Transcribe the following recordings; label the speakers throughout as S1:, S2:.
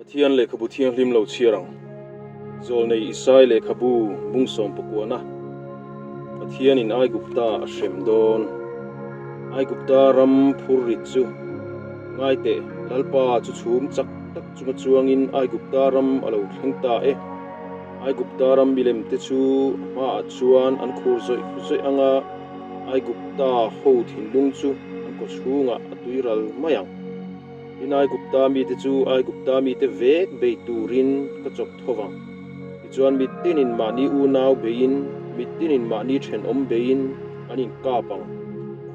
S1: Pathian lehkhabu thianghlim lo chhiar ang. Zawlnei Isai lehkhabu bung sawmpakuana Pathianin Aigupta a hrem dawn. Aigupta ram phurrit chu ngai teh, Lalpa chu chhum chak tak chunga chuangin Aigupta ram a lo thleng ta e. Aigupta ram milemte chu a hmaah chuan an khur zawih zawih ang a, Aigupta ho thinlung chu an kawchhungah a tuiral mai ang. Tin, Aigupta mite chu Aigupta mite vek bei turin ka chawp tho vang. Tichuan, mitinin mahni unau beiin, mitinin mahni thenawm beiin an inkap ang.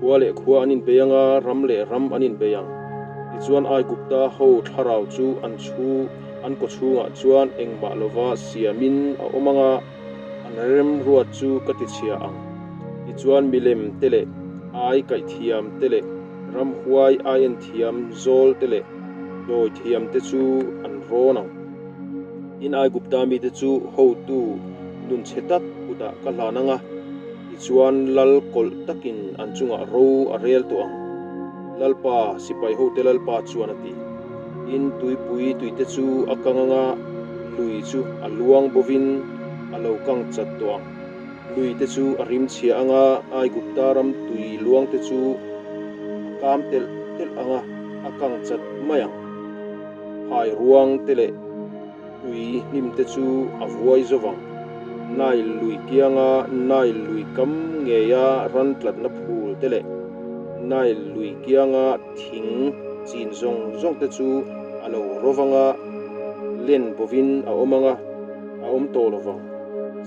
S1: Khua leh khua an inbei ang a, ram leh ram an inbei ang. Tichuan, Aigupta ho thlarau chu an chhu an kawchhungah chuan engmah lova siamin a awm ang a, an remruat chu ka tichhia ang. Tichuan, milem te leh ai kaihthiam te leh Ramhuai aien thiam zawl te leh dawi thiam te chu an rawn ang. Tin, Aigupta mite chu hotu nun chhe tak kutah ka hlan ang a, tichuan lal kawlh takin an chungah ro a rel tawh ang, Lalpa, sipai hote Lalpa chuan a ti. Tin, tuipui tuite chu a kang ang a, lui chu a luang bovin a lo kang chat tawh ang. Lui te chu a rim chhia ang a, Aigupta ram tui luang te chu a kam telh telh ang a, a kang chat mai ang. Phai ruang te leh tui hnim te chu a vuai zo vang. Nile lui kianga Nile lui kam ngeia ran tlatna phul te leh Nile lui kianga thing chin zawng zawng te chu a lo ro vang a, len bovin a awm ang a, a awm tawh lo vang.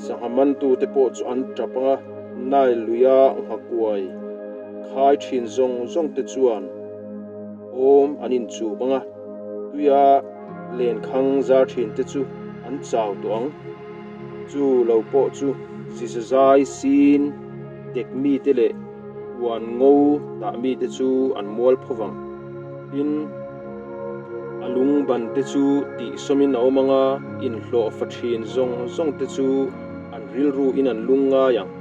S1: Sangha mantute pawh chu an tap ang a, Nile luia nghakuai khai thin zawng zawng te chuan awm an inchup ang a, tuia lenkhang zar thin te chu an chau tawh ang. Chu lo pawh chu zizazai sin dek mite leh puan ngo tah mite chu an mual pho vang. Tin, a lung ban te chu tihsawmin a awm ang a, inhlawh fa thin zawng zawng te chu an rilru in an lung ngai ang.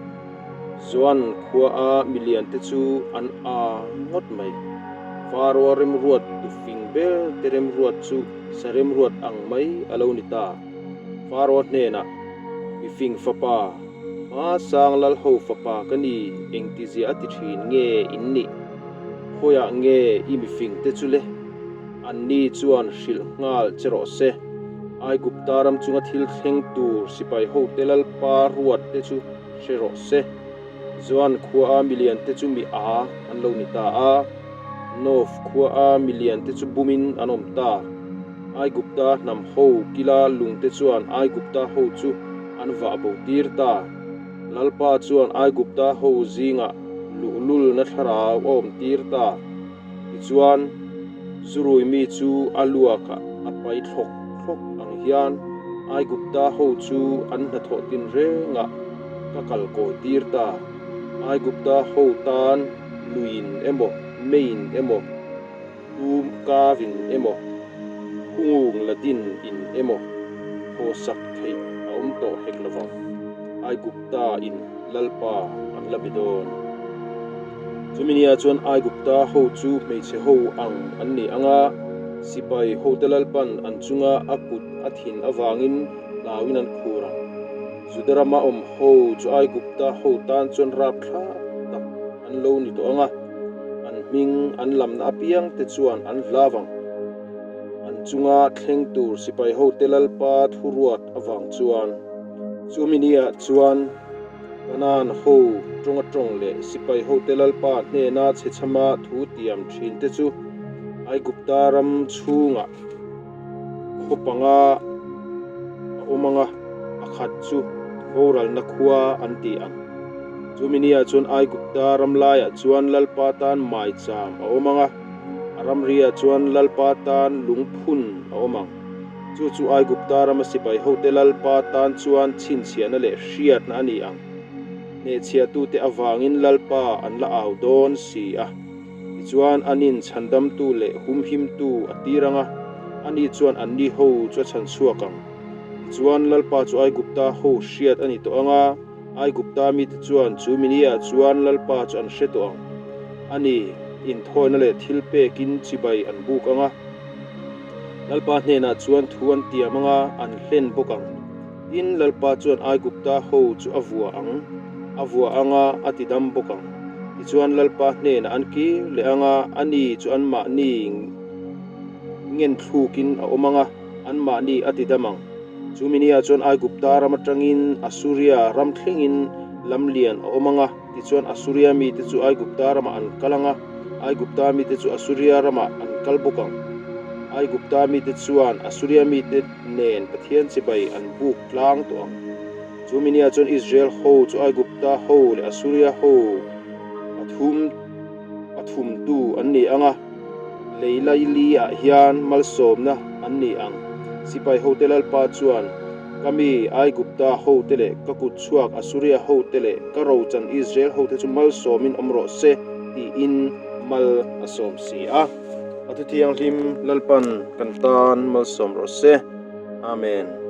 S1: Zoan khua a milian te chu an a ngawt mai. Faro remruat tu fing ber te remruat chu sa remruat ang mai a lo ni ta. Faro hnenah, Mi fing fapa, hma sang lal ho fapa ka ni, engtizia a ti thin nge in nih? Khawiah nge i mifing te chu le? Anni chuan hrilh nghal che rawh se. Aigupta ram chunga thil thleng tur sipai hote Lalpa ruat te chu hre rawh se. Zoan khua a milian te chu mi a an lo ni ta a, Nov khua a milian te chu bumin an awm ta. Aigupta hnam ho kila lung te chuan Aigupta ho chu an vah bo tir ta. Lalpa chuan Aigupta ho zingah luhlulna thlarau a awm tir ta. Tichuan, zurui mi chu a luakah a pai thlawk thlawk ang hian Aigupta ho chu an hnathawh tinrengah ka kal kawi tir ta. Aigupta ho tan luiin emaw, meiin emaw, tum kavin emaw, khungung la din in emaw thawsak theih a awm tawh hek lovang. Aigupta in Lalpa an la be dawn. Chumi nia chuan Aigupta ho chu hmeichhe ho ang an ni ang a, sipai hote Lalpan an chunga a kut a thin avangin hlauin an khur ang. Juda rama awm ho chu Aigupta ho tan chuan rapthlak tak an lo ni tawh ang a, an hming an lamna apiang te chuan an hlav ang. An chunga thleng tur sipai hote Lalpa thuruat avang chuan chumi niah chuan Kanaan ho tawnga tawng leh sipai hote Lalpa hnena chhechhama thu tiam thin te chu Aigupta ram chhungah khaw panga a awm ang a, pakhat chu boralna khua an ti ang. Chumi niah chuan Aigupta ram laiah chuan Lalpa tan maicham a awm ang a, a ramriah chuan Lalpa tan lungphun a awm ang. Chu chu Aigupta rama sipai hote Lalpa tan chuan chhinchhiahna leh hriatna a ni ang. Hnehchhiahtute avangin Lalpa an la au dawn si a. Tichuan, anin chhandamtu leh humhimtu a tir ang a, ani chuan anni ho chu a chhan chhuak ang. Tichuan, Lalpa chu Aigupta ho hriat a ni tawh ang a, Aigupta mite chuan chu miniah chuan Lalpa chu an hre tawh ang. Ani, inthawina leh thil pekin chibai an buk ang a. Lalpa hnenah chuan thu an tiam anga an hlen bawk ang. Tin, Lalpa chuan Aigupta ho chu a vua ang, a vua anga a tidam bawk ang. Tichuan Lalpa hnenah an kir leh anga ani chu anmahni ngenthlûkin a awm anga anmahni a tidam ang. Chu miniah chuan Aigupta ram atangin Asuria ram thlengin lamlian a awm anga, tichuan Asuria mite chu Aigupta ramah an kal anga, Aigupta mite chu Asuria ramah an kal bawk ang. Aigupta mite chuan Asuria mite nen Pathian chibai an buk tlang tawh ang. Chu miniah chuan Israel ho chu Aigupta ho leh Asuria ho pathum pathumtu an ni ang a, lei laili-ah hian malsawmna an ni ang. Sipai hote Lalpa chuan, Ka mi Aigupta hote leh ka kut chhuak Asuria hote leh ka rochan Israel hote chu malsawmin awm rawh se, tiin mal a sawm si a. A thuthianghlim Lalpan kan tan malsawm rawh se. Amen.